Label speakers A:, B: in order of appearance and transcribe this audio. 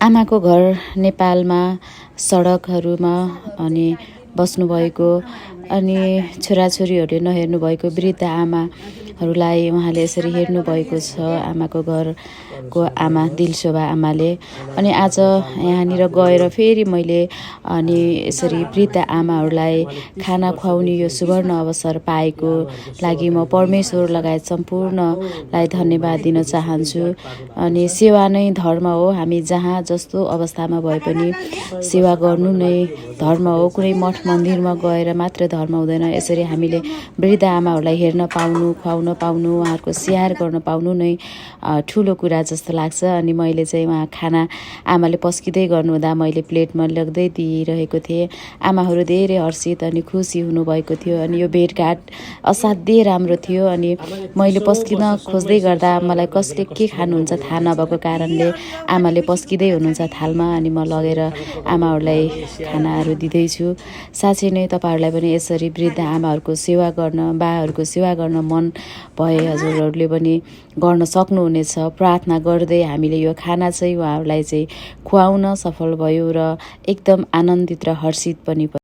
A: आमाको घर नेपालमा सडकहरूमा अनि बस्नुभएको अनि छोराछोरीहरूले नहेर्नु भएको वृद्ध आमाहरूलाई उहाँले यसरी हेर्नु भएको छ। आमाको घरको आमा दिलशोभा आमाले। अनि आज यहाँनिर गएर फेरि मैले अनि यसरी वृद्ध आमाहरूलाई खाना खुवाउने यो सुवर्ण अवसर पाएको लागि म परमेश्वर लगायत सम्पूर्णलाई धन्यवाद दिन चाहन्छु। अनि सेवा नै धर्म हो। हामी जहाँ जस्तो अवस्थामा भए पनि सेवा गर्नु नै धर्म हो। कुनै मठ मन्दिरमा गएर मात्र धर्म हुँदैन। यसरी हामीले वृद्ध आमाहरूलाई हेर्न पाउनु, खुवाउन पाउनु, उहाँहरूको स्याहार गर्न पाउनु नै ठुलो कुरा जस्तो लाग्छ। अनि मैले चाहिँ उहाँ खाना आमाले पस्किँदै गर्नुहुँदा मैले प्लेटमा लग्दै दिइरहेको थिएँ। आमाहरू धेरै हर्षित अनि खुसी हुनुभएको थियो। अनि यो भेटघाट असाध्यै राम्रो थियो। अनि मैले पस्किन खोज्दै गर्दा मलाई कसले के खानुहुन्छ थाहा नभएको कारणले आमाले पस्किँदै हुनुहुन्छ थालमा। अनि म लगेर आमाहरूलाई खानाहरू दिँदैछु। साँच्चै नै तपाईँहरूलाई पनि यसरी वृद्ध आमाहरूको सेवा गर्न, बाहरूको सेवा गर्न मन भए हजुरहरूले पनि गर्न सक्नुहुनेछ। प्रार्थना गर्दै हामीले यो खाना चाहिँ उहाँहरूलाई चाहिँ खुवाउन सफल भयो र एकदम आनन्दित र हर्षित पनि